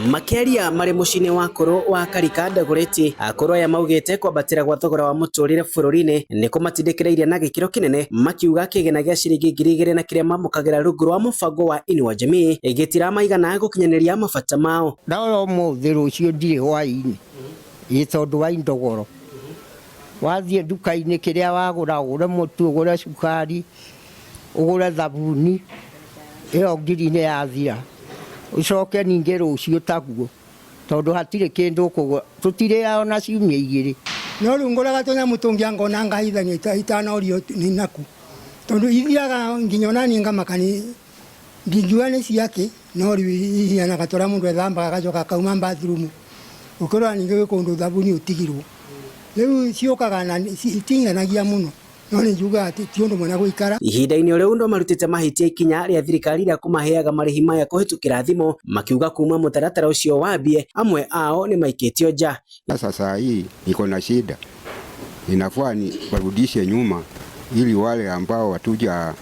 Makĩaria marĩ mũciĩ-inĩ wa akũrũ wa Karika Dagoretti, akũrũ aya maugĩte kwambatĩra gwa thogora wa mũtũrĩre bũrũri-inĩ nĩ kũmatindĩkĩrĩirie na gĩkĩro kĩnene, makiuga kĩgĩna gĩa ciringi 2000 na kĩrĩa mamũkagĩra rungu rwa mũbango wa Inua Jamii gĩtiramaigana gũkinyanĩria mabata mao. Ndora ũmũthĩ rũciũ ndirĩ hwaĩ-inĩ ĩ tondũ wa indo goro. Wathiĩ nduka-inĩ kĩrĩa wagũra ũgũre mũtu, ũgũre cukari, ũgũre thabuni, ĩyo ngiri nĩ yathira. Ũcoke ningĩ rũciũ taguo tondũ hatirĩ kĩndũ ũkũgũra. Tũtirĩaga ona ciumia igĩrĩ. No rĩu ngũraga tũnyamũ tũngĩ anga ona ngahithania itanorio nĩ naku. Tondũ ithiaga nginya ona niĩ ngamaka nĩ ndingiuga nĩ ciakĩ no rĩu ihianaga ta ũrĩa mũndũ ethambaga agacoka akauma bathroom. Ũkĩrora ningĩ gwĩ kũndũ thabuni ũtigirwo. Rĩu ciũkaga na iting'anagia mũno no nĩ njugaga atĩ ti ũndũ mwega gũikara. Ihinda-inĩ o rĩu no marutĩte mahĩtia ikinya rĩa thirikari rĩa kũmaheaga marĩhi maya kũhĩtũkĩra thimũ, makiuga kuma mũtaratara ũcio wambie amwe ao nĩ maikĩtio nja. Sasa saa hii niko na shida, inafaa ni warudishe nyuma ili wale ambao watuja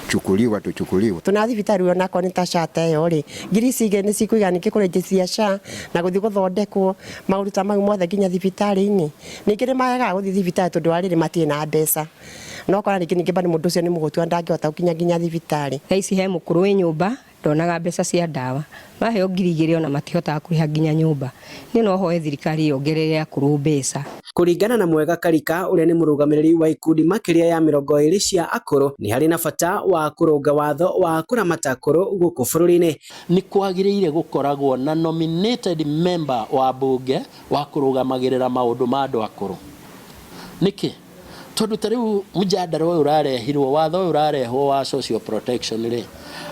chukuliwa tuchukuliwe. Tuna thibitarĩ onakorwo nĩ ta SHA ta ĩyo rĩ, ngiri ici igĩrĩ nĩ cikũigana ningĩ kũrĩnjĩcia SHA na gũthiĩ gũthondekwo maũndũ ta mau mothe nginya thibitarĩ-inĩ. Ningĩ nĩ maregaga gũthiĩ thibitarĩ tondũ wa rĩrĩ matirĩ na mbeca. Na ũkona rĩngĩ ningĩ bado mũndũ ũcio nĩ mũhũtu na ndangĩhota gũkinya nginya thibitarĩ. Thaa ici he mũkũrũ wĩ nyũmba ndonaga mbeca cia ndawa, maheo 2000 ona matihotaga kũrĩha nginya nyũmba. Niĩ no hoe thirikari yongerere akũrũ mbeca. Kũringana na Mwega Karika ũrĩa nĩ mũrũgamĩrĩri wa ikundi makĩria ya 20 cia akũrũ, nĩ harĩ na bata wa kũrũnga watho wa kũramata akũrũ gũkũ bũrũri-inĩ. Nĩ kwagĩrĩire gũkoragwo na nominated member wa mbunge wa kũrũgamagĩrĩra maũndũ ma andũ akũrũ. Nĩkĩ? Tondũ ta rĩu mũjadara ũyũ ũrarehirwo, watho ũyũ ũrarehwo wa social protection rĩ,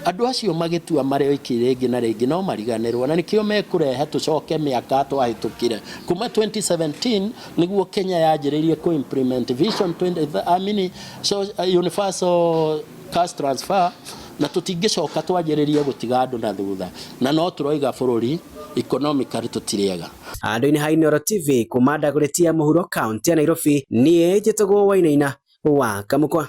andũ acio magĩtua marĩ oiki rĩngĩ na rĩngĩ no mariganĩrwo, na nĩkĩo mekũrehe tũcoke mĩaka twahĩtũkire. Kuma 2017 nĩguo Kenya yanjĩrĩirie kũ implement vision 20, I mean, so, universal cash transfer, na tũtingĩcoka twanjĩrĩrie gũtiga andũ na thutha, na no tũroiga bũrũri economically tũtirĩega. Handũ-inĩ ha Inooro TV kuma Dagoretti ya mũhuro kaunti ya Nairobi, niĩ njĩtagwo Wainaina wa Kamũkwa.